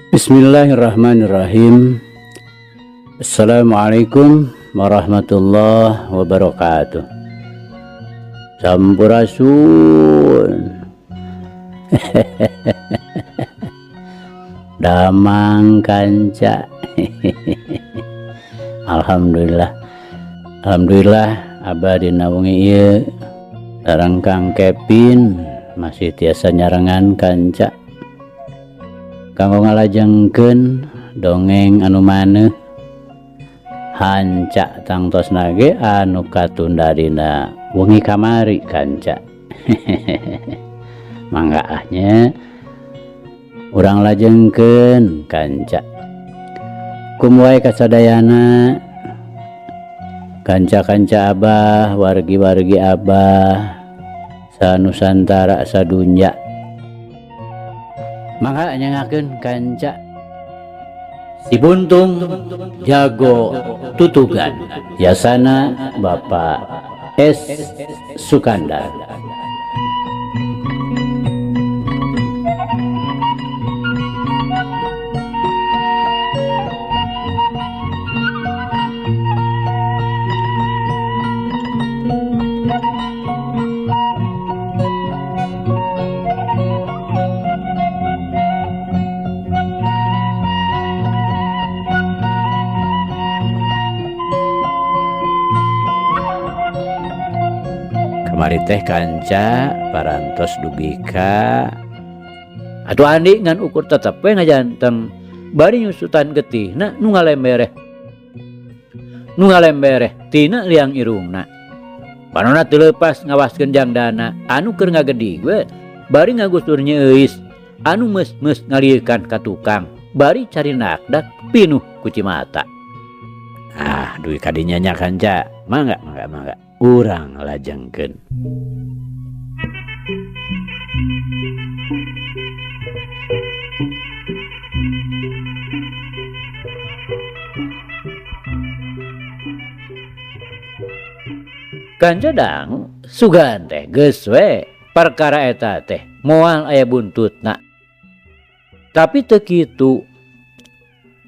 Bismillahirrahmanirrahim. Assalamualaikum warahmatullahi wabarakatuh. Sampurasun. Damang kanca. Alhamdulillah. Alhamdulillah abah dina wengi ieu sareng Kang Kevin masih tiasa nyarengan kanca. Kanggo ngalajengkeun dongeng anu maneuh hanca tangtosna ge anu katunda dina wengi kamari kanca. Mangga ah nya urang lajengkeun kanca. Kum wae kasadayana kanca-kanca abah, wargi-wargi abah sanusantara sadunya. Mangga nyangakeun kanca Si Buntung Jago Tutugan Yasana Bapak S Sukandar. Kamari teh kanca parantos dugi ka atuh Andi ngan ukur tetep we ngajanteng bari nyusutan getihna nu ngalembereh nu ngalembereh tina liang irungna. Panona teu leupas ngawaskeun jangdana anu keur ngagedig we bari ngagusur nyeuis anu meus-meus ngaliekan ka tukang bari carinakdak pinuh ku cimata. Ah, dugi ka dinya nya kanca. Mangga, mangga, mangga. Urang lajengkeun. Kanca dang sugan teh geus we perkara eta teh moal aya buntutna. Tapi teu kitu.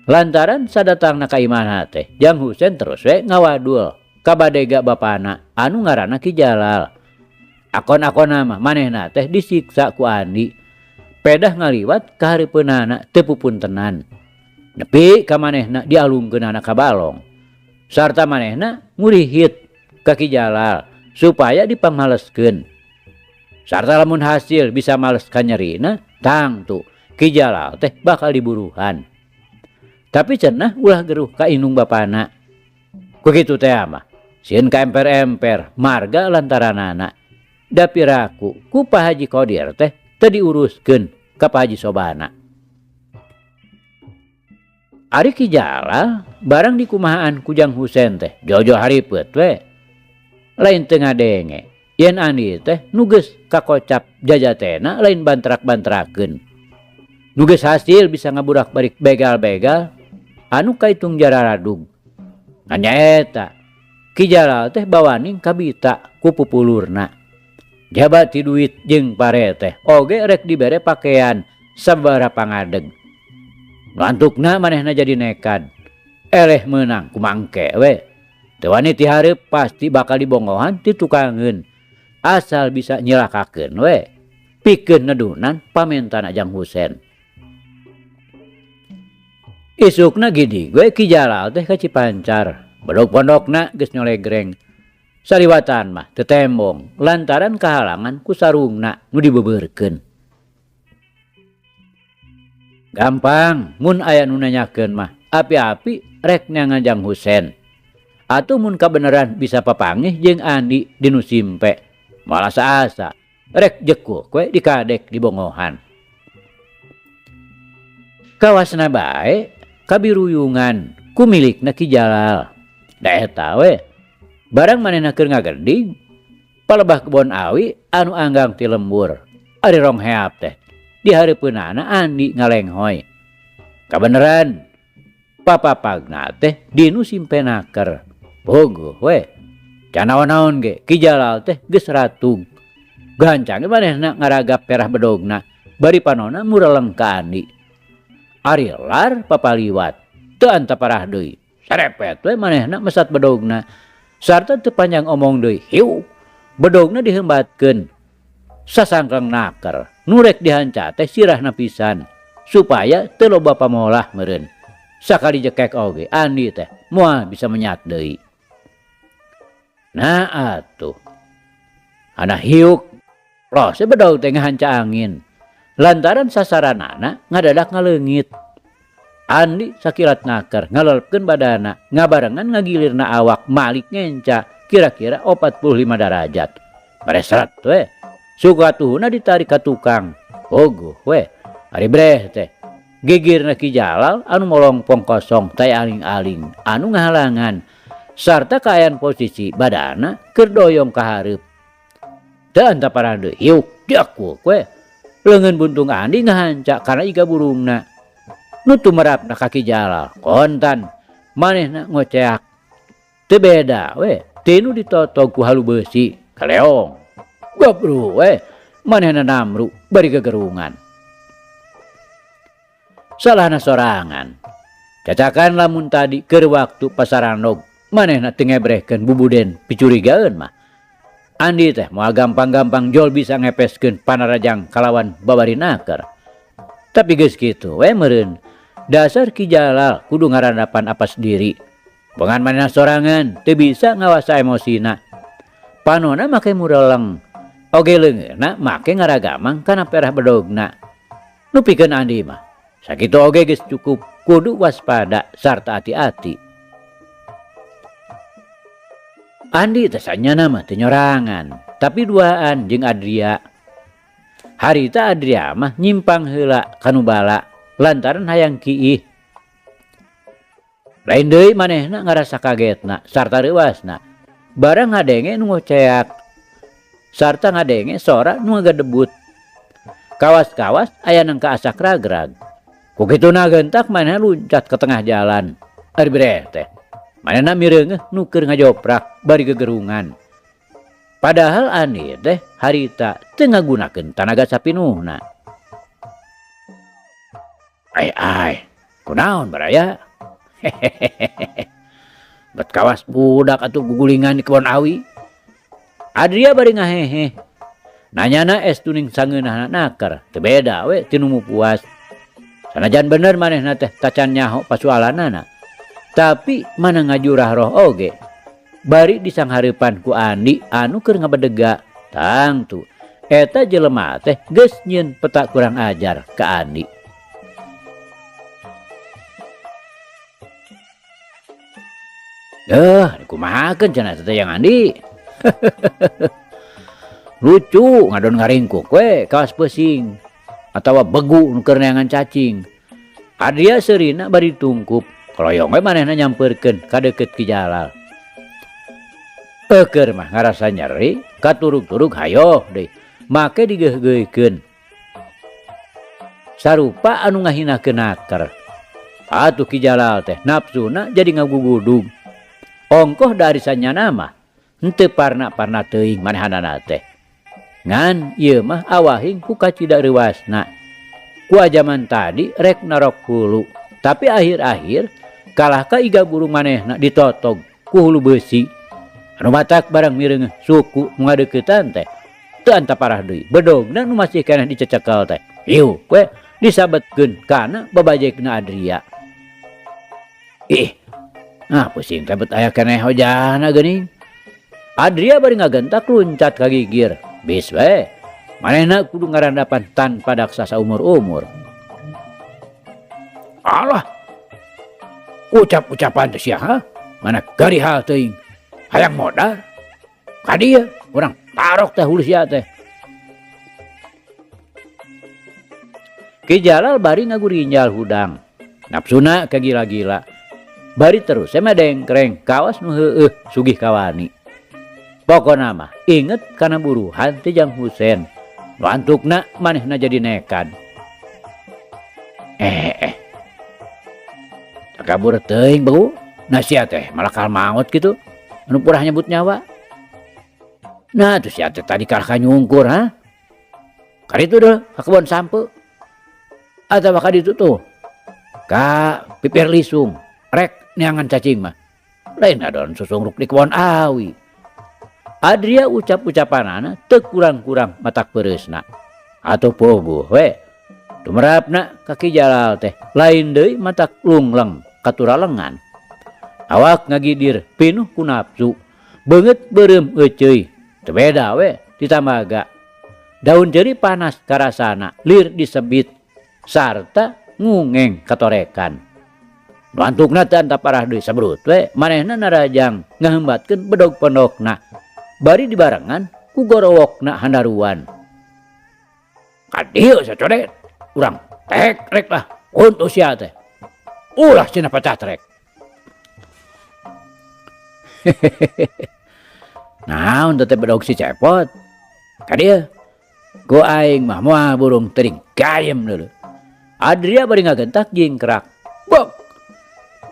Lantaran sadatangna ka imahna teh Jang Husen terus we ngawadul ka badega bapana anu ngaranna Ki Jalal. Akon-akonna mah manehna teh disiksa ku Andi. Pedah ngaliwat ka hareupeunana teu pupuntenan. Nepi ka manehna dialungkeunana ka balong. Sarta manehna ngurihit ka Ki Jalal supaya dipamaleskeun. Sarta lamun hasil bisa males ka nyerina, tangtu Ki Jalal teh bakal diburuhan. Tapi cenah ulah geruh ka indung bapana. Ku kitu teh mah sieun ka emper-emper marga lantaranana. Da piraku ku Pak Haji Kodir teh teu diuruskeun ka Pak Haji Sobana. Ari Ki Jalal barang dikumahaan ku Jang Husen teh jojo haripeut we. Lain teu ngadenge yen Andi teh nu geus kakocap jajatena lain bantrak-bantrakeun. Nu geus hasil bisa ngaburak-barik begal-begal anu kaitung jararadug. Ngan nyaeta Ki Jalal teh bawaning kabita ku pupulurna. Jaba ti duit jeung pare teh oge rek dibere pakaian sabaraha pangadeg. Nu antukna manehna jadi nekad. Eleh meunang kumangke we. Teu wani ti hareup pasti bakal dibongohan ti tukangeun. Asal bisa nyilakakeun we. Pikeun nedunan pamentana Jang Husen. Isukna gidi we Ki Jalal teh ka Cipancar. Bedog pondokna geus nyolegreng. Saliwatan mah teu tembong lantaran kahalangan ku sarungna nu dibebeurkeun. Gampang mun aya nu nanyakeun mah api-api rek neangan Jang Husen. Atuh mun kabeneran bisa papanggih jeung Andi di nu simpe. Moal asa-asa rek jekuk we dikadek di bongohan. Kawasna bae kabiruyungan ku milikna Ki Jalal. Da eta we barang manehna keur ngagedig palebah kebon awi anu anggang ti lembur. Ari rong heap teh di hareupeunana Andi ngalenghoy. Kabeneran papapagna teh dinu simpenaker. Bogoh we. Can naon-naon ge Ki Jalal teh geus ratug. Gancang ge manehna ngaragap perah bedogna bari panona mureleng ka Andi. Ari lar papaliwat teu antaparah deui. Sarepet we manehna mesat bedogna sarta teu panjang omong deui hiu bedogna dihembatkeun sasangkang naker nu rek dihanca teh sirahna pisan supaya teu loba pamolah meureun. Sakali jekek oge Andi teh moal bisa menyat deui. Nah atuh ana hiuk los bedog teh ngahanca angin. Lantaran sasaranana ngadadak ngaleungit. Andi sakilat naker ngalelepkeun badana ngabarengan ngagilirna awak malik ngenca kira-kira 45 darajat. Baresrat we. Suka tuhuna ditarik ka tukang. Ogoh we. Ari breh teh. Gigirna Ki Jalal anu molongpong kosong teh aling-aling anu ngahalangan sarta kaayaan posisi badana keur doyong ka hareup. Teu antaparah deui hiuk diakuk we. Leungeun buntung Andi ngahanca kana iga burungna. Nu tumerapna ka Ki Jalal kontan manehna ngoceak. Teu beda we tinu ditotog ku halu beusi kaleong. Gabru we manehna namru bari gegerungan. Salahna sorangan. Cacakan lamun tadi keur waktu pasarandog manehna teu ngebrehkeun bubuden picurigaeun mah. Andi teh moal gampang-gampang jol bisa ngepeskeun panarajang kalawan babari naker. Tapi geus kitu we meureun. Dasar Ki Jalal kudu ngarandapan apas diri. Bongan manehna sorangan teu bisa ngawasa emosina. Panona make mureleng. Oge leungeunna make ngaragamang kana perah bedogna. Nu pikeun Andi mah sakitu oge geus cukup kudu waspada sarta hati-hati. Andi teh sanyana mah teu nyorangan, tapi duaan jeung Adria. Harita Adria mah nyimpang heula kanu bala lantaran hayang kiih. Lain deui manehna ngarasa kagetna sarta reuasna. Barang ngadenge nu ngoceak sarta ngadenge sora nu ngagadebut. Kawas-kawas aya nang kaasak ragrag. Ku kituna gentak manehna luncat ke tengah jalan. Ari breh teh. Manehna mireungeuh nu keur ngajoprak bari gegerungan. Padahal Andi teh harita teu ngagunakeun tanaga sapinuhna. Ai ai, kunaon baraya? Hehehe. Bet kawas budak atuh gugulingan di kebon awi. Adria bari ngahehe. Nanyana es tuning sangeunahna naker, teu beda we ti nu puas. Sanajan bener manehna teh tacan nyaho pasualanana. Tapi mana ngajurah roh oge. Bari disanghareupan ku Andi anu keur ngabedega. Tangtu eta jelema teh geus nyieun peta kurang ajar ka Andi. Dikumahakeun cenah teh yang Andi. Lucu ngadon ngaringkuk we kawas peusing atawa begu nu keur neangan cacing. Adria seurina bari tungkup. Kaloyong we manehna nyampeurkeun ka deukeut Ki Jalal. Eukeun mah ngarasa nyeri, katurug-turug hayoh deui, make digeugeuikeun. Sarupa anu ngahinakeun naker. Atuh Ki Jalal teh nafsuna jadi ngagugudug. Ongkoh dari sanyana mah henteu parna-parna teuing manehanana teh. Ngan ieu mah awahing ku kacida reuasna. Ku ajaman tadi rek narok hulu, tapi akhir-akhir kalah ka iga burung manehna ditotog ku hulu beusi. Anu matak barang mireungeuh suku nu ngadeuketan teh teu antaparah deui. Bedogna nu masih keneh dicecekel teh. Ieu we disabetkeun kana babajekna Adria. Ih, nah pusing teh bet aya keneh hojahna geuning. Adria bari ngagentak luncat ka gigir. Bis we. Manehna kudu ngarandapan tanpa daksa saumur-umur. Alah. Ucap-ucapan teh sia ha? Mana garihal teuing. Hayang modar. Ka dieu urang tarok teh hulu sia teh. Ki Jalal bari ngagurinjal hudang. Nafsuna kagila-gila. Bari terus mah dengkreng kawas nu heueuh sugih kawani. Pokona mah inget kana buruhan ti Jang Husen. Nu antukna manehna jadi nekad. Takabur teuing beu. Nah sia teh malakal maot kitu. Anu purah nyebut nyawa. Nah tuh sia teh tadi kalah ka nyungkur ha. Kali itu deh ka kebon sampe. Atawa ka ditu tuh. Ka pipir lisung rek neangan cacing mah. Lain adon susungruk di kebon awi. Adria ucap-ucapanana teu kurang-kurang matak peureusna. Atuh puguh we. Tumerapna ka Ki Jalal teh lain deui matak lungleng katuralengan. Awak ngagidir pinuh ku nafsu. Beungeut beureum euceuy. Teu beda we ditambaga. Daun ceuri panas karasana lir disebit sarta ngungeng katorekan. Nu antukna teh antap arah deui sabrut we manehna narajang ngahembatkeun bedog pondokna. Bari dibarengan ku gorowokna handaruan. Ka dieu sacodet urang tek rek lah untu sia teh. Ulah cenah pacatrek. Naon teh bedog si Cepot? Ka dieu. Ku aing mah moal burung teuring gayem deuleu. Adria bari ngagentak jingkrak. Bok.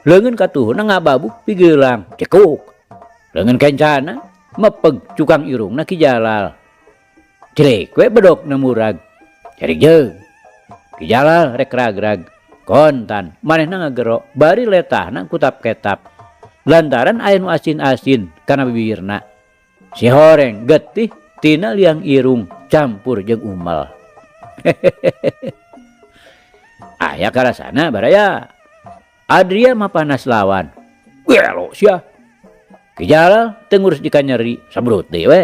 Leungeun katuhuna ngababuk pigeulang cekuk. Leungeun kencana mepeg cukang irungna Ki Jalal. Cerik we bedogna murag. Cerik jeung. Ki Jalal rek ragrag. Kontan manehna ngagero bari letahna kutap-ketap. Lantaran aya nu asin-asin kana bibirna. Si horeng getih tina liang irung campur jeung umel. Aya karasana baraya. Adria mah panas lawan. Gelo sia. Ki Jalal teu ngurus dikanyeri sabrut deui we.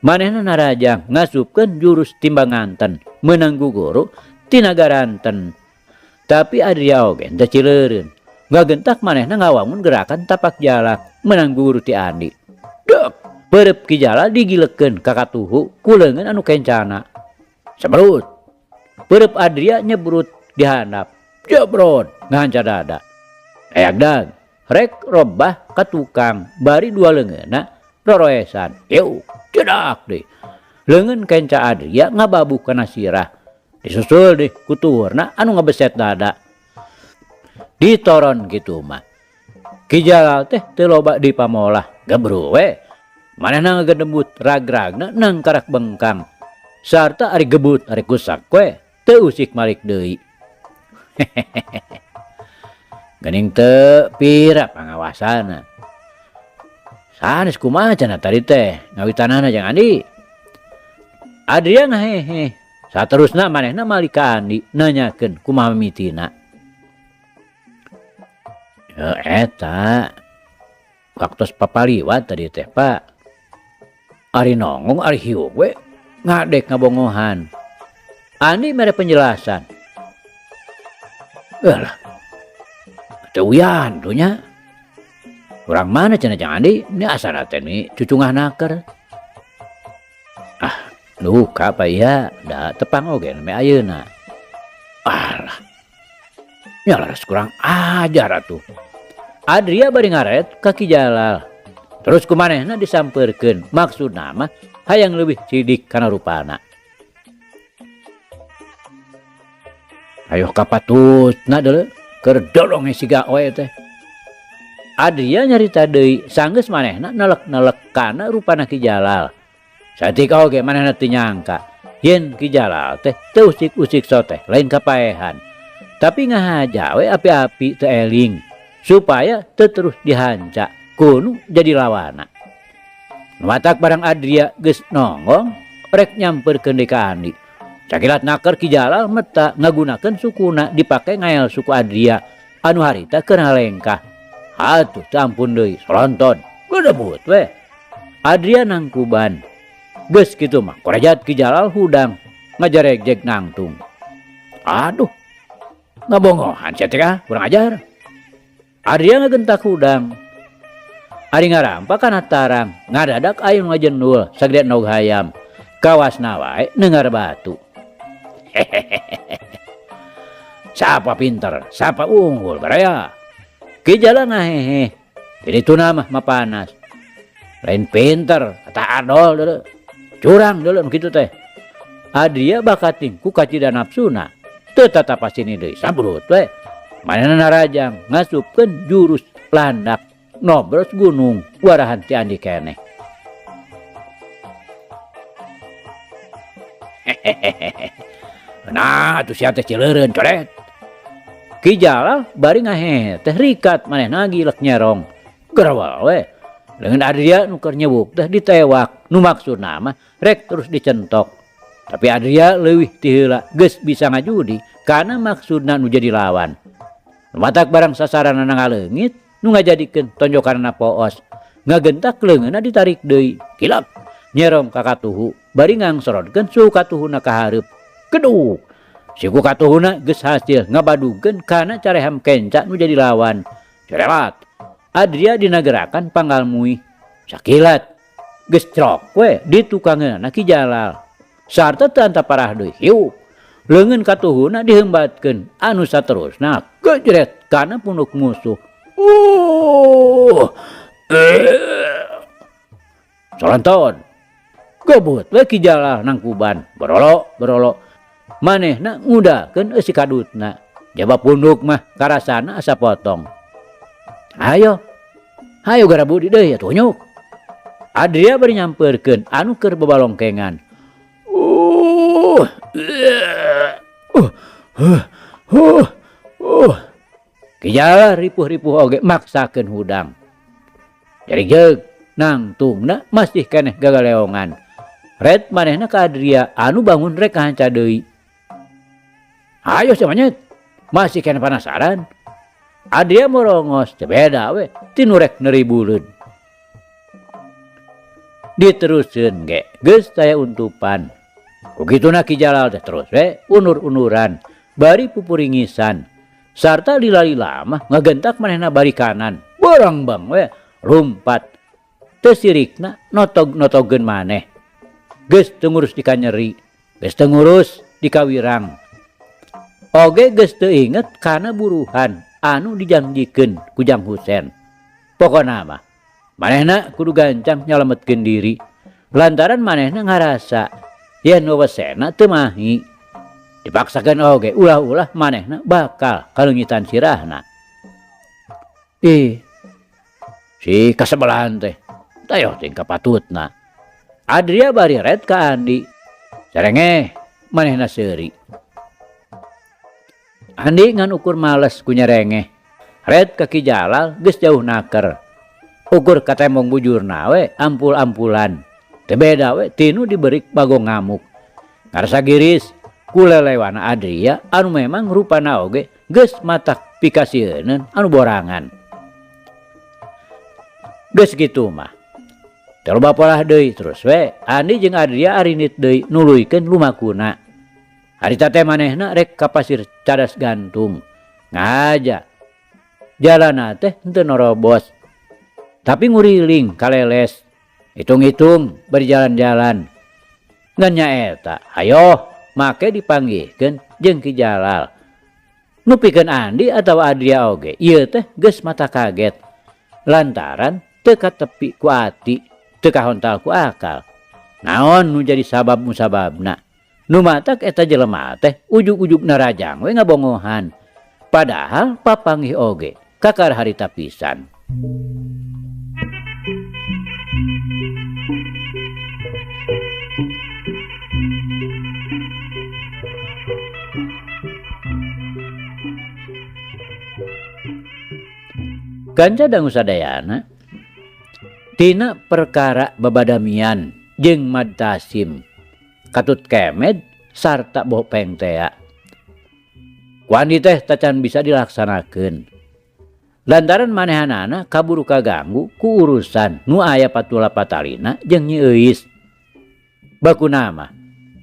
Manehna narajang ngasupkeun jurus timbanganten meunang guguru tina garanten. Tapi Adria oge teu cileureun. Ngagentak manehna ngawangun gerakan tapak jalak meunang guguru ti Andi. Dek, perep Ki Jalal digilekeun ka katuhu ku leungeun anu kencana. Sabrut. Perep Adria nyebrut di handap. Jebrot ngahanca dada. Eagdag rek robah ka tukang bari dua leungeunna roroesan. Yeuh, cedak deui. Leungeun kenca Adria ngababuk kana sirah. Disusul deui ku tuhurna anu ngabeset dada. Ditoron kitu mah. Ki Jalal teh teu loba dipamolah, gebru we. Manehna ngagedembut ragragna nang karak bengkang. Sarta ari gebut ari kusak we teu usik malik deui. Geuning teu pira pangawasana. Sanes kumaha cenah tadi teh ngawitanana jeung Andi. Adria ngahehe. Saterusna manehna malik ka Andi nanyakeun kumaha mimitina. Eta waktos papaliwat tadi teh Pak. Ari nongong ari hiuk we ngadek ngabongohan. Andi mere penjelasan. Alah. Teu uyan tuh nya. Urang mana cenah Jang Andi? Ini asana teh ni cucungah naker. Ah, duka pa iya, da tepang oge me ayeuna. Alah. Nya laras kurang ajar atuh. Adria bari ngaret ka Ki Jalal. Terus kumanehna disampeurkeun, maksudna mah hayang leuwih sidik kana rupana. Ayo kapatutna deuleu keur dodong siga oe teh. Adria nyarita deui sanggeus manehna nelek-nelek kana rupana Ki Jalal. Saeutik oge manehna teu nyangka yen Ki Jalal teh teu usik-usik soteh lain kapaehan. Tapi ngahaja we api-api teu eling supaya teu terus dihanca kunu jadi lawana. Nu matak barang Adria geus nonggong rek nyamperkeun deui ka Andi. Sakilat naker Ki Jalal meta ngagunakeun sukuna dipake ngael suku Adria anu harita keur ngalengkah. Atuh teu ampun deui solonton gedebut we. Adria nangkuban. Geus kitu mah korejat Ki Jalal hudang ngajaregjeg nangtung. Aduh. Ngabongohan sia teh ah, kurang ajar. Adria ngagentak hudang. Ari ngarampa kana tarang, ngadadak aya nu ngajendul sagede endog hayam. Kawasna wae neungar batu. Hehehe. Sapa pinter, sapa unggul baraya. Ki Jalal ngahehe. Jadi tuna mah mapanas. Lain pinter, kata adol deuleu. Curang deuleu nu kitu teh. Adria bakating ku kacida nafsuna. Teu tatapasini deui sabrut we. Manehna narajang ngasupkeun jurus landak nobros gunung warahan ti Andi keneh. Hehehe. Nah, atuh sia teh cileureun coret. Ki Jalal bari ngahehe teh rikat manehna gilek nyerong. Gerawal we. Leungeun Adria nu keur nyewuk teh ditewak. Nu maksudna mah rek terus dicentok. Tapi Adria leuwih ti heula geus bisa ngajudi kana maksudna nu jadi lawan. Matak barang sasaranana ngaleungit nu ngajadikeun tonjokanana poos. Ngagentak leungeunna ditarik deui. Kilap nyerong ka katuhu bari ngangsorodkeun suhu katuhuna ka hareup. Keduk. Siku katuhuna geus hasil ngabadugeun kana careham kenca nu jadi lawan. Cerelat. Adria dina gerakan panggal muih. Sakilat geus crok we di tukangeunana Ki Jalal. Sarta teu antaparah deui hiup. Leungeun katuhuna diheumbatkeun anu saterusna gejret kana punuk musuh. Solanton. Gobot we Ki Jalal nangkuban berolo berolo. Manehna ngudalkeun eusi kadutna. Jaba punduk mah karasana asa potong. Ayo. Hayo gara budi deui atuh nyuk. Adria bari nyampeurkeun anu keur babalongkengan. Ki Jalal ripuh-ripuh oge maksakeun hudang. Jadi jeug nangtungna masih keneh gagaleongan. Red manehna ka Adria anu bangun rek kahanca deui. Ayo sia manyet. Masih keneh panasaran. Adria morongos teu beda we tinu rek neuri buleud. Diteruseun ge geus taya untupan. Ku kituna Ki Jalal teh terus we unur-unuran bari pupuringisan. Sarta lila-lila mah ngagentak manehna bari kanan. Borong bang we lumpat. Teu sirikna notog-notogeun maneh. Geus teu ngurus di kanyeri, geus teu ngurus di kawirang. Oge geus teu inget kana buruhan anu dijanjikeun ku Jang Husen. Pokona mah manehna kudu gancang nyalametkeun diri lantaran manehna ngarasa yen wewesena teu mahi. Dipaksakeun oge ulah-ulah manehna bakal kaleungitan sirahna. Ih, si kasebelahan teh tayoh teh kapatutna. Adria bari red ka Andi. Sarengeh manehna seuri. Andi ngan ukur males ku nyerengeh. Red ka Ki Jalal geus jauh naker. Ukur katembong bujurna we ampul-ampulan. Teu beda we tinu diberi bagong ngamuk. Ngarasa giris ku lelewana Adria anu memang rupana oge geus matak pikasieuneun anu borangan. Geus kitu mah. Teu loba polah deui terus we Andi jeung Adria arinit deui nuluykeun lumakuna. Harita teh manehna rek ka pasir cadas gantung. Ngaja. Jalana teh henteu norobos. Tapi nguriling kaleles. Hitung-hitung berjalan-jalan. Ngan nyaeta, hayoh make dipanggihkeun jeung Ki Jalal. Nu pikeun Andi atawa Adria oge ieu teh geus mata kaget. Lantaran teu katepi ku ati, teu kahontal ku akal. Naon nu jadi sabab musababna? Nu matak eta jelema teh ujug-ujug narajang we ngabongohan. Padahal papanggih oge kakar harita pisan. Kanca dangu sadayana tina perkara babadamian jeung Madtasim katut kemed sarta bopeng tea. Ku Andi teh tacan bisa dilaksanakeun. Lantaran manehanana kaburu kaganggu ku urusan nu aya patula patalina jeung Nyi Euis. Bakuna mah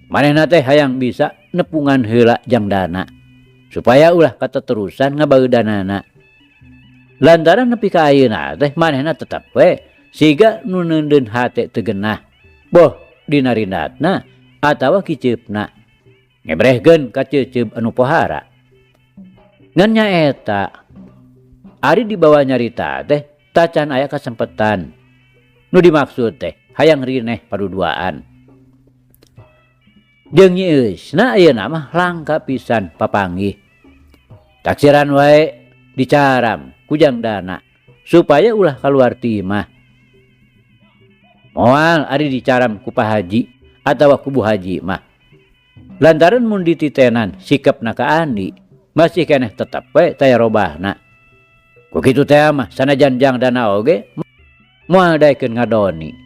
manehna teh hayang bisa nepungan heula jang dana supaya ulah kateterusan ngabeudanana. Lantaran nepi ka ayeuna teh manehna tetep we siga nu neundeun hate teu genah. Boh dina rindatna atawa kiceupna ngebrehkeun ka ceuceub anu pohara. Ngan nyaeta ari dibawa nyarita teh tacan aya kasempetan. Nu dimaksud teh hayang rineh paduduaan. Jeung Nyi Eusna ayeuna mah langka pisan papanggih. Taksiran wae dicaram ku Jang Dana supaya ulah kaluar ti imah. Moal ari dicaram ku Pak Haji atawa ku Bu Haji mah. Lantaran mun dititenan sikapna ka Andi, Masih keneh tetep we taya robahna. Ku kitu teh mah sanajan jang dana oge moal daekeun ngadoni.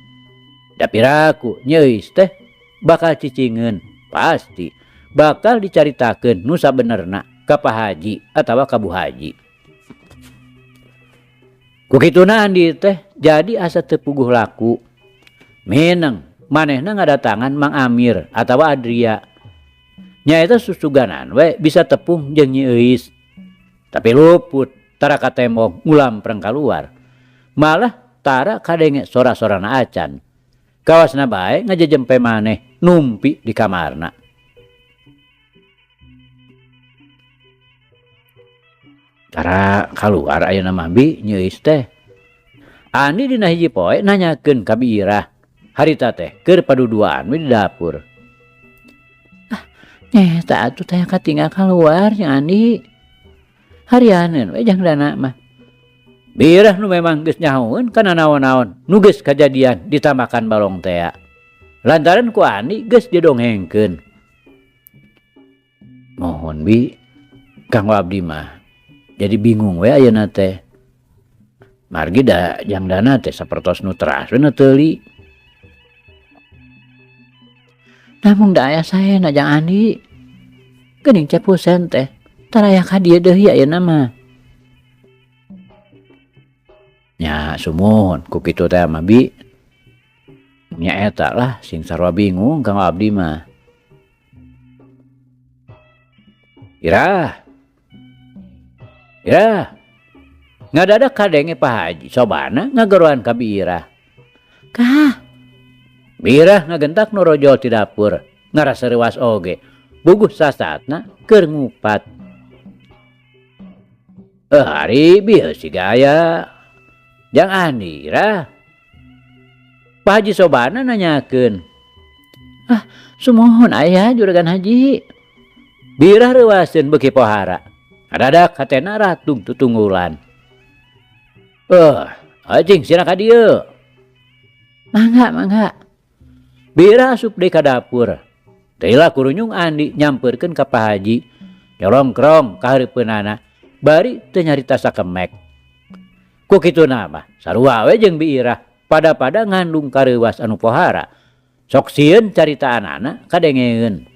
Da piraku Nyi Euis teh bakal cicingeun pasti bakal dicaritakeun nu sabenerna ka Pak Haji atawa ka Bu Haji. Ku kituna Andi teh jadi asa teu puguh laku. Mineng manehna ngadatangan Mang Amir atawa Adria. Nyaeta susuganan we bisa tepung jeung Nyi Euis. Tapi luput tara katembong ngulampreng kaluar. Malah tara kadenge sora-sorana acan. Kawasna bae ngajejempe maneh numpi di kamarna. Tara kaluar ayeuna mah bi Nyi Euis teh. Andi dina hiji poe nanyakeun ka Bi Irah. Harita teh keur paduduaan we di dapur. Ah, nyeta atuh teh katinggal kaluar nya Andi. Harianeun we jang dana mah. Bi Irah nu memang geus nyahoeun kana naon-naon nu geus kajadian ditamakan balong tea. Lantaran ku Andi geus didongengkeun. Mohon bi, kanggo abdi mah jadi bingung we ayeuna teh. Margi da jang dana teh sapertos nu teras we nu teuli. Namun da aya saena jang Andi. Geuning Cep Husen teh tara aya ka dieu deui ayeuna mah. Nya sumuhun ku kitu teh mah bi. Nya eta lah sing sarua bingung kanggo abdi mah. Irah. Irah. Ngadadak kadenge Pak Haji sobana ngageroan ka Bi Irah. Kah? Bi Irah ngagentak nu rojol ti dapur, ngarasa reuas oge. Buguh sasatna keur ngupat. Ari bieu siga aya jang Andi Irah. Pak Haji sobana nanyakeun. Ah, sumuhun aya juragan haji. Bi Irah reuaseun beuki pohara. Ngadadak hatena ratung tutunggulan. Anjing sina ka dieu. Mangga, mangga. Bi Irah asup deui ka dapur. Teu lila kurunyung Andi nyampeurkeun ka Pak Haji. Nyolongkrong ka hareupeunana bari teu nyarita sakemek. Ku kituna mah sarua we jeung Bi Irah pada-pada ngandung kareuwas anu pohara. Sok sieun caritaanana kadengeun.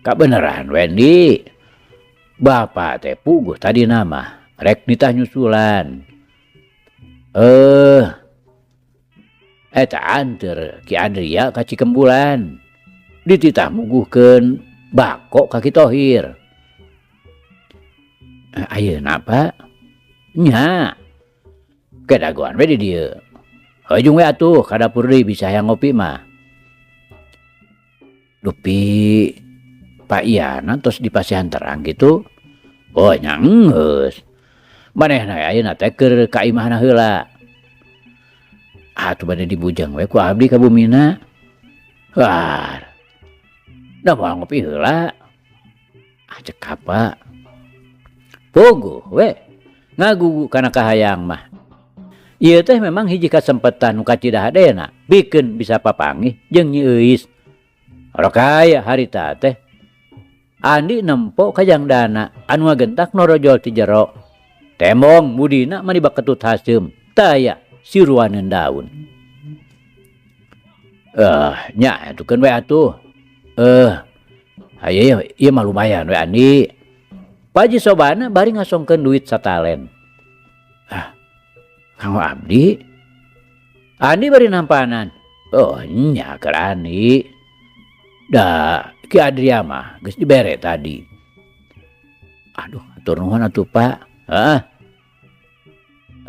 Kabeneran Wendy. Bapak teh puguh tadi nama rek nitah nyusulan. Eta anter Ki Adria ka Cikembulan. Dititah muguhkeun bako ka Ki Tohir. Ayeuna Pak? Nya. Kedagoan we di dieu. Hojung we atuh ka dapur deui bisa hayang ngopi mah. Dupi Pak Iyana tos dipasihan terang gitu. Oh nya geus. Manehna ayeuna teh keur ka imahna heula. Atuh bade dibujeng we ku abdi ka bumina. Wah. Da moal ngopi heula. Ah cekap Pak. Puguh we ngagugu kana kahayang mah. Ieu teh memang hiji kasempetan nu kacida hadena bikeun bisa papanggih jeung Nyi Euis. Rokaya harita teh Andi nempo ka jang dana anu ngagentak norojol ti jero. Tembong budina mani baketut haseum taya siruaneun daun. Nya atukeun we atuh. Hayu ieu mah lumayan we Andi. Pak Haji Sobana bari ngasongkeun duit satalen. Ah, kanggo abdi. Andi bari nampanan. Oh, nya keur Andi. Da Ki Adria mah geus dibere tadi. Aduh, atur nuhun atuh Pak. Heeh.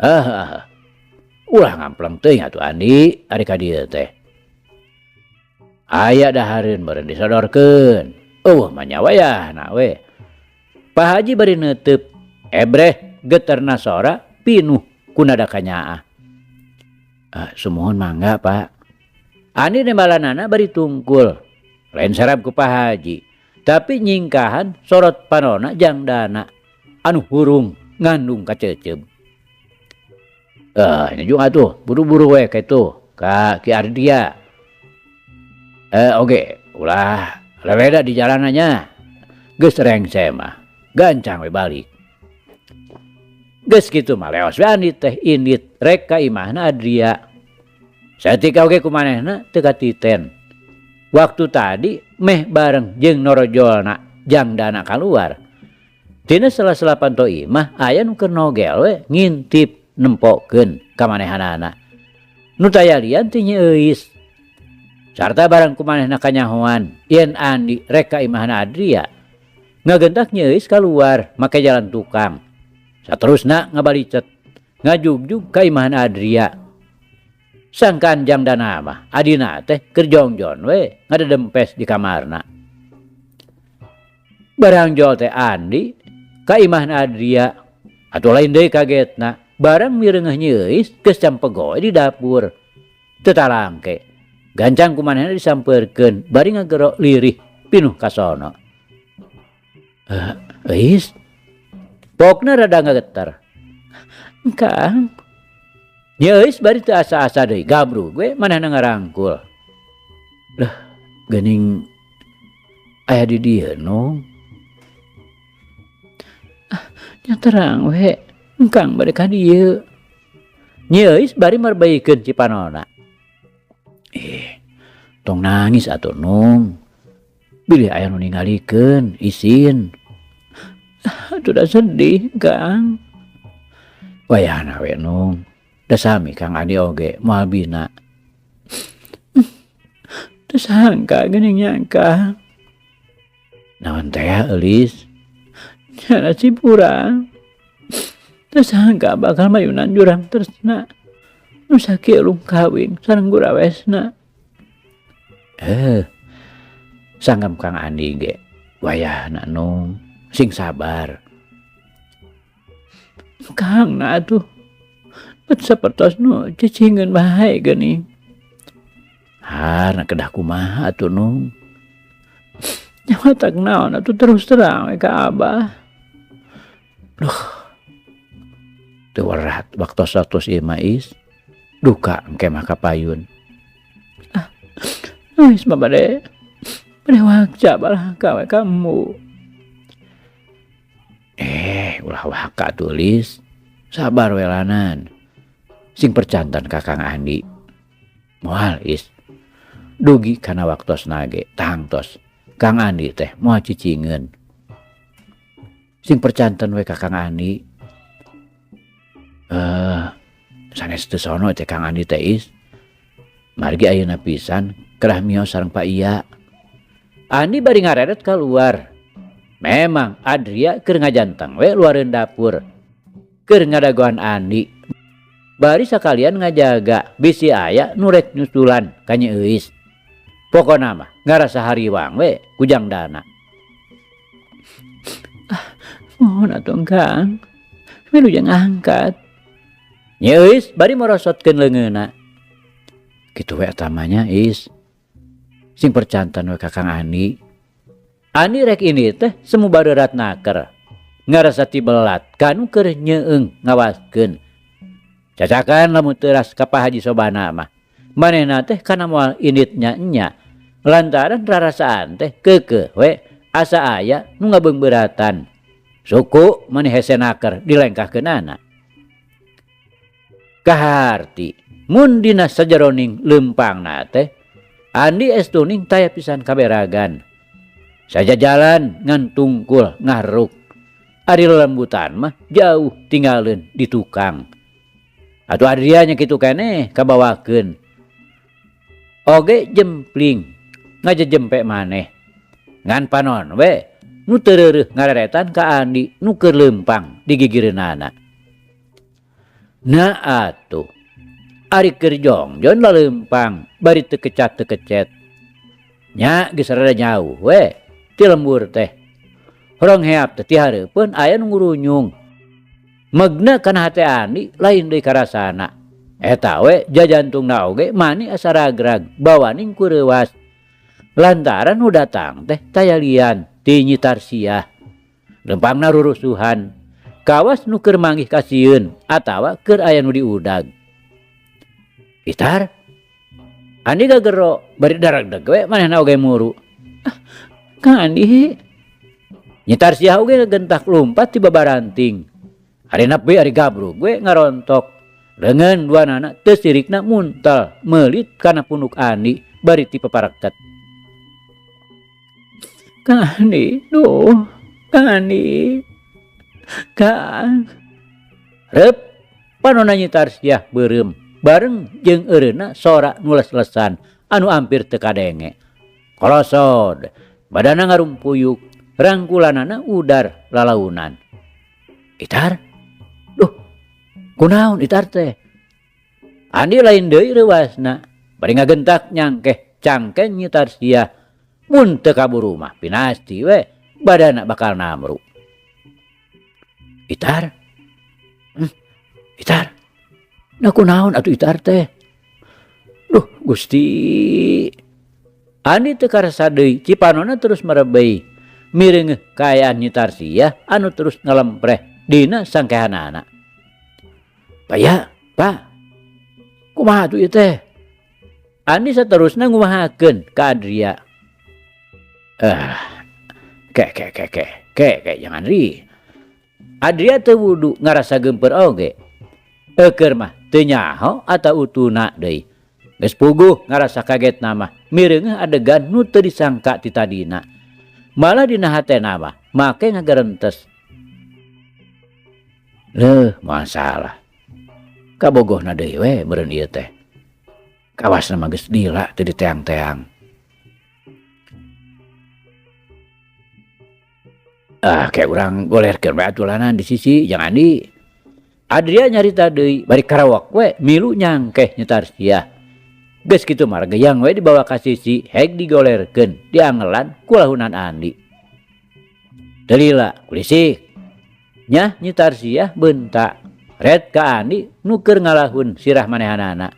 Heeh. Ulah ngampleng teuing atuh Andi ari ka dieu teh. Aya dahareun meureun disodorkeun. Eueuh mah nya wayahna we. Pak Haji bari neuteub, ebreh geterna sora pinuh ku nada kanyaah. Sumuhun mangga Pak. Andi nembalanana bari tungkul. Lain sarap ku Pak Haji, tapi nyingkahan sorot panona jang dana anu hurung ngandung kaceceub. Ini juga atuh buru-buru we kitu ka Ki Ardia. Oge, ulah Leleda di jalanannya. Geus rengse mah. Gancang we balik. Geus kitu mah leos we Andi teh indit rek ka imahna Adria. Saeutik oge ku manehna teu katiten. Waktu tadi meh bareng jeung norojolna jang dana kaluar. Tina sela-sela panto imah aya nu keur nogel we ngintip nempokeun ka manehanana. Nu taya lian ti Nyi Euis. Sarta barang ku manehna kanyahoan yen Andi rek ka imahna Adria. Ngagentak Nyi Euis kaluar make jalan tukang. Saterusna ngabalicet ngajugjug ka imahna Adria. Sangkaan jang dana mah adina teh keur jongjon we ngadedempes di kamarna. Barang jol teh Andi ka imahna Adria atuh lain deui kagetna barang mireungeuh Nyi Euis geus campegoe di dapur. Teu talangke gancang ku manehna disampeurkeun bari ngagero lirih pinuh kasono. Euis pokna rada ngageter. Kang Nyi Euis bari teu asa-asa deui gabrug we manehna ngarangkul. Lah geuning aya di dieu nu. Ah, nya terang we engkang bade ka dieu. Nyi Euis bari merbeikeun cipanona. Tong nangis atuh Nung. Bilih aya nu ningalikeun isin. Atuh da sedih Kang. Wayahna we Nung. Da sami Kang Andi oge moal bina. Teu sangka geuning nyangka. Naon teh Eulis? Nyana cipurang. Teu sangka bakal mayunan jurang tresna. Nu sakieu kawin sareng gurawesna. Sanggam Kang Andi ge wayahna Nung sing sabar. Kang na atuh bet sapertos nu cicingeun bae geuning. Har kedah kumaha atuh Nung. Nya matak naon atuh terus terang we ka Abah. Duh. Teu werat waktos-waktos ieu mah Is. Duka engke mah kapayun. Ah, geus mah bade bade wakca balah ka we kamu. Ulah waka tulis. Sabar we lanan. Sing percanten ka Kang Andi. Moal Is. Dugi kana waktosna ge tangtos. Kang Andi teh moal cicingeun. Sing percanten we ka Kang Andi. Sanes teu sono teh Kang Andi teh Is. Margi ayeuna pisan kerah mios sareng Pak Iya. Andi bari ngareret keluar. Memang Adria keur ngajanteng we luareun dapur. Keur ngadagoan Andi. Bari sakalian ngajaga bisi aya nu rek nyusulan ka Nyi Euis. Pokona mah ngarasa hariwang we ku jang dana. Ah, mohon atuh Kang. Wilujeng angkat. Nyi Euis bari morosotkeun leungeunna. Kitu we eta mah nya Is. Sing percanten we ka Kang Andi. Andi rek ini teh semu bareurat naker. Ngarasa tibelat kanu keur nyeung ngawaskeun. Cacakan lamun teuras ka Pak Haji Sobana mah. Manehna teh kana moal indit nya nya. Lantaran rarasaan teh keukeuh we asa aya nu ngabeungbeuratan. Suku maneh hese naker dilengkahkeunana. Kaharti mun dina sajeroning leumpangna teh Andi estuning taya pisan kaberagan. Sajajalan ngan tungkul ngahruk. Ari lelembutan mah jauh tinggalin di tukang. Atuh Adria nya kitu keneh kabawakeun. Oge jempling ngajejempe maneh. Ngan panon we nu teu reureuh ngareretan ka Andi nu keur leumpang di gigireunana. Na atuh ari keur jongjon laleumpang bari teu kecat teu kecet. Nya geus rada jauh we ti lembur teh. Horong heap teh ti hareupeun aya nu ngurunyung. Megna kana hate Andi lain deui karasana. Eta we jajantungna oge mani asa ragrag bawaning ku reuwas. Lantaran nu datang teh taya lian ti Nyi Tarsiah. Lempangna rurusuhan. Kawas nu keur manggih kasieun atawa keur aya nu diudag. Itar Andi gagero bari daragdeg we manehna oge muru. Ah, Kang Andi. Nyi Tarsiah oge ngagentak lumpat ti babaranting. Ari nepi ari gabrug we ngarontok. Leungeun duanana teu sirikna muntel meulit kana punuk Andi bari ti papareket. Kang Andi, duh, Kang Andi. Kang. Reup panonna Nyi Tarsiah beureum bareng jeung eureunna sora nu les-lesan anu ampir teu kadenge. Kolosod, badanna ngarumpuyuk, rangkulanana udar lalaunan. Itar? Duh, kunaon Itar teh? Andi lain deui reuasna, bari ngagentak nyangkeh cangkeng Nyi Tarsiah. Mun teu kaburu mah pinasti we badana bakal namru. Itar? Itar? Nah kunaon atuh Itar teh? Duh, Gusti. Andi teu karasa deui, cipanona terus merebei. Mireungeuh kaayaan Nyi Tarsiah anu terus ngalempreh dina sangkehanana. Paya, Pak. Kumaha atuh ieu teh? Andi saterusna ngumahakeun ka Adria. Ke ke ke ke ke ke jangan ri. Adria teu wudu ngarasa geumpeur oge. Eukeun mah teu nyaho atawa utuna deui. Geus puguh ngarasa kagetna mah mireungeuh adegan nu teu disangka ti tadina. Malah dina hatena mah make ngagerentes. Leuh, masalah. Kabogohna deui we meureun ieu teh. Kawasna mah geus lila teu diteang-teang. Ah, kayak urang golerkeun we atulanan di sisi jeung Andi. Adria nyarita deui bari karawak we milu nyangkeh Nyi Tarsiah. Geus kitu mah regeyang we dibawa ka sisi heg digolerkeun diangelan ku lahunan Andi. Teu lila kulisik. Nyah Nyi Tarsiah beunta ret ka Andi nu keur ngalahun sirah manehanana.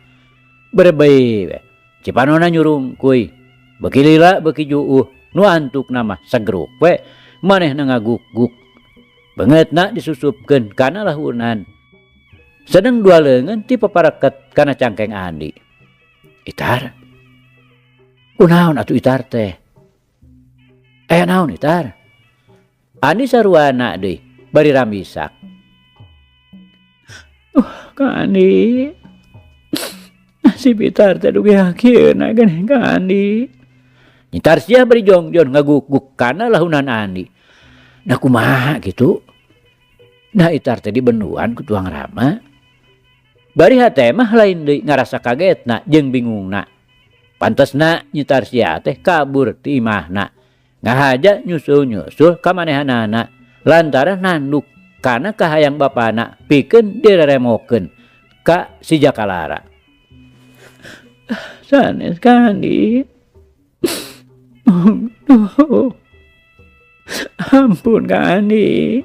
Berebei we cipanona nyurungkuy. Beuki lila beuki juuh nu antukna mah segruk we manehna ngaguk-guk. Beungeutna disusupkeun kana lahunan. Sedeng dua leungeun ti papareket kana cangkeng Andi. Itar? Kunaon atuh Itar teh? Aya naon Itar? Andi saruana deui bari ramisak. Kang Andi. Nasib Itar teh dugi hakieuna geuning Kang Andi. Nyi Tarsiah bari jongjon ngaguk-guk kana lahunan Andi. Nah kumaha kitu? Nah Itar teh dibenduan ku tuang Rama. Bari hate mah lain deui ngarasa kagetna jeung bingungna. Pantesna Nyi Tarsiah teh kabur ti imahna. Ngahaja nyusul-nyusul ka manehanana lantaran nanduk kana kahayang bapana pikeun direremokeun ka si Jakalara. Sanes Kang Andi. Duh. Ampun Kang Andi.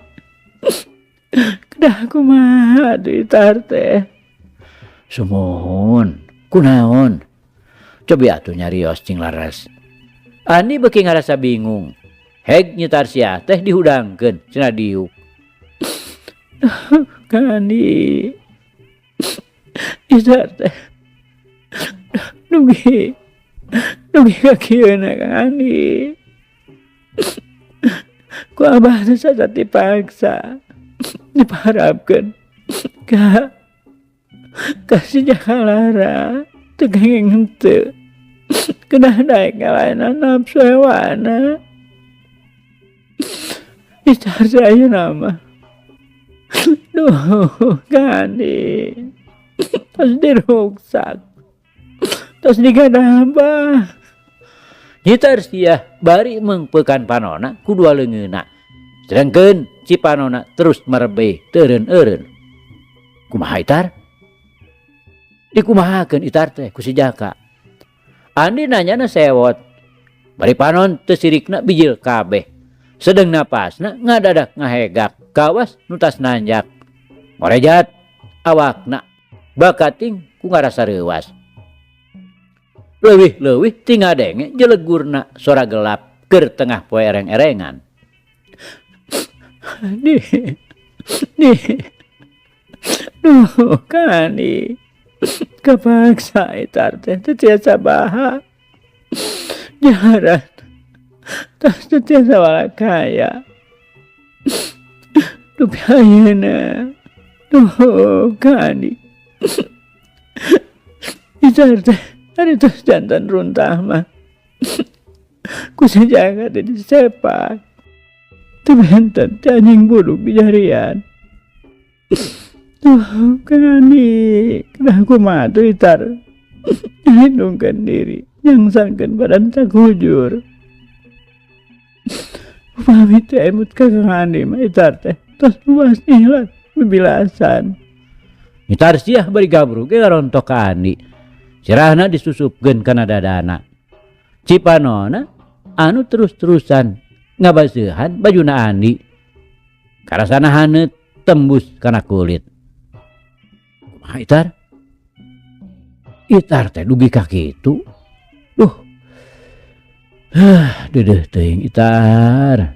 Kedah kumaha atuh Itar teh? Sumuhun, kunaon? Cobi atuh nyarios cing laras. Andi beuki ngarasa bingung. Heg Nyi Tarsiah teh dihudangkeun cenah diuk. Kang Andi. Itar teh dugi dugi ka kieuna Kang Andi. Ku abah teh sacat dipaksa dipaharapkeun ka si Jakalara teu kenging henteu. Kedah daek ngalaenan nafsu hewana. Itar teh ayeuna mah. Duh, Kang Andi. Tos diruksak. Tos digadabah. Nyi Tarsiah bari meungpeukan panona ku dua leungeunna. Sedengkeun cipanona terus merebeh teureun-eureun. Kumaha Itar? Dikumahakeun Itar teh ku si Jaka. Andi nanyana sewot. Bari panon teu sirikna bijil kabeh. Sedeng napasna ngadadak ngahegak kawas nu tas nanjak. Ngorejat awakna bakating ku ngarasa reuas. Leuwih-leuwih ti ngadenge jelegurna sora gelap keur tengah poe ereng-erengan. Di, di, duh, Kang Andi. Kapaksa Itar teh teu tiasa baha. Jaran. Tos teu tiasa walakaya. Dupi ayeuna. Duh, Kang Andi. Itar teh ari tos janten runtah mah. Ku si Jaka teh disepak. Teu benten ti anjing buduk di jarian. Duh, Kang Andi, kedah kumaha tuh Itar? Ngalindungkeun diri, nyangsankeun badan sakujur. Upami teu emut ka Kang Andi mah Itar teh tos luas ikhlas bibilasan. Itar siah bari gabrug ge ngarontok ka Andi. Sirahna disusupkeun kana dadana. Cipanona anu terus-terusan ngabaseuhan bajuna Andi. Karasana haneut tembus kana kulit. Kumaha Itar? Itar teh dugi ka kitu. Duh. Hah, deudeuh teuing Itar.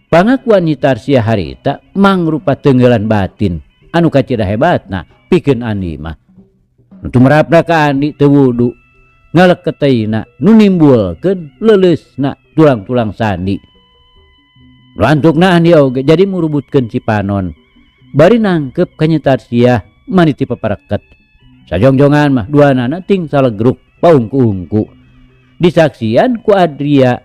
Pangakuan Nyi Tarsiah harita mangrupa teunggelan batin anu kacida hebatna pikeun Andi mah. Nu tumerapna ka Andi teu wudu ngaleketeina nu nimbulkeun leuleusna tulang-tulang sandi. Nu antukna Andi oge jadi murubutkeun Cipanon bari nangkep ka Nyi Tarsiah maniti papareket. Sajongjongan mah duanana ting salegruk paungku-ungku. Disaksian ku Adria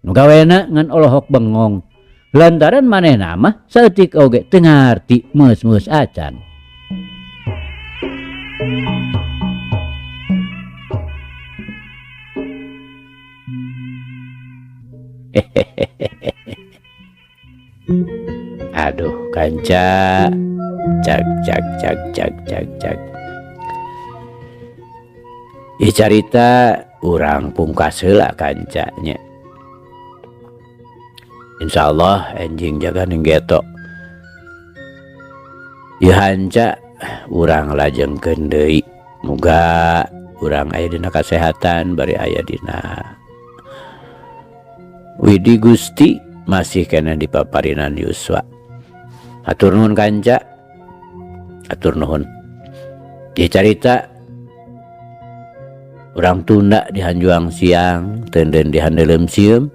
nu gawena ngan olohok bengong. Lantaran manehna mah saeutik oge teu ngarti meus-meus acan. Aduh kanca, cak cak cak cak cak cak. Ieu carita urang pungkas heula kanca nya. Insyaallah enjing jaga ning geto. Ieu hanca urang lajengkeun deui. Muga urang aya dina kasehatan bari aya dina Widi Gusti masih keneh di paparinan yuswa. Hatur nuhun kanca. Hatur nuhun. Ieu carita urang tunda di hanjuang siang, teunden di handeuleum sieum.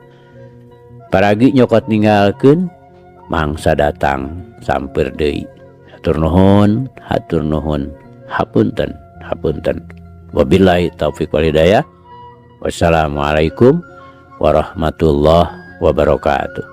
Paragi nyokot ninggalkeun mangsa datang sampeur deui. Hatur nuhun, hatur nuhun. Hapunten, hapunten. Wabillahi taufik wal hidayah. Wassalamualaikum warahmatullahi wabarakatuh.